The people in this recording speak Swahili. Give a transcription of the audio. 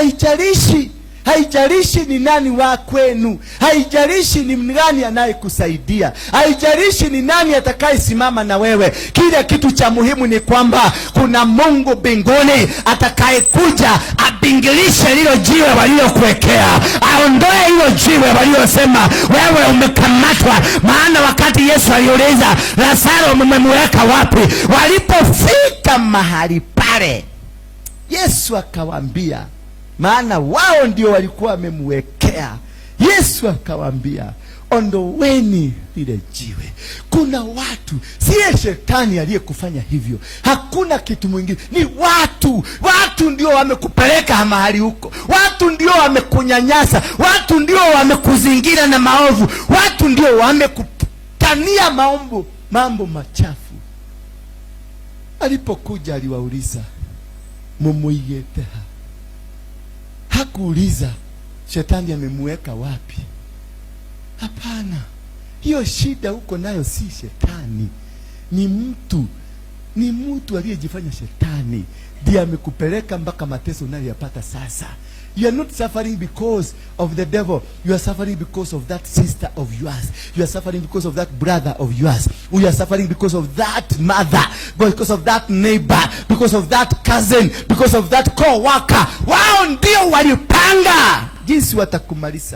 Haijalishi, haijalishi ni nani wa kwenu, haijalishi ni nani anayekusaidia, haijalishi ni nani atakayesimama na wewe. Kile kitu cha muhimu ni kwamba kuna Mungu mbinguni atakayekuja abingilishe lilo jiwe waliokuwekea, aondoe hilo jiwe waliosema wewe umekamatwa. Maana wakati Yesu aliuliza, "Lazaro mmemweka wapi?" Walipofika mahali pale, Yesu akawaambia, maana wao ndio walikuwa wamemwekea. Yesu akawaambia, "Ondoweni lile jiwe." Kuna watu, siye shetani aliyekufanya hivyo, hakuna kitu mwingine, ni watu. Watu ndio wamekupeleka mahali huko, watu ndio wamekunyanyasa, watu ndio wamekuzingira na maovu, watu ndio wamekutania maombo mambo machafu. Alipokuja aliwauliza, "Mumuigĩte ha?" Hakuuliza shetani amemuweka wapi. Hapana, hiyo shida huko nayo si shetani, ni mtu, ni mtu aliyejifanya shetani ndiye amekupeleka mpaka mateso unayoyapata sasa. You are not suffering because of the devil. You are suffering because of that sister of yours. You are suffering because of that brother of yours. You are suffering because of that mother, because of that neighbor, because of that cousin, because of that co-worker. Wao ndio walipanga jinsi watakumaliza.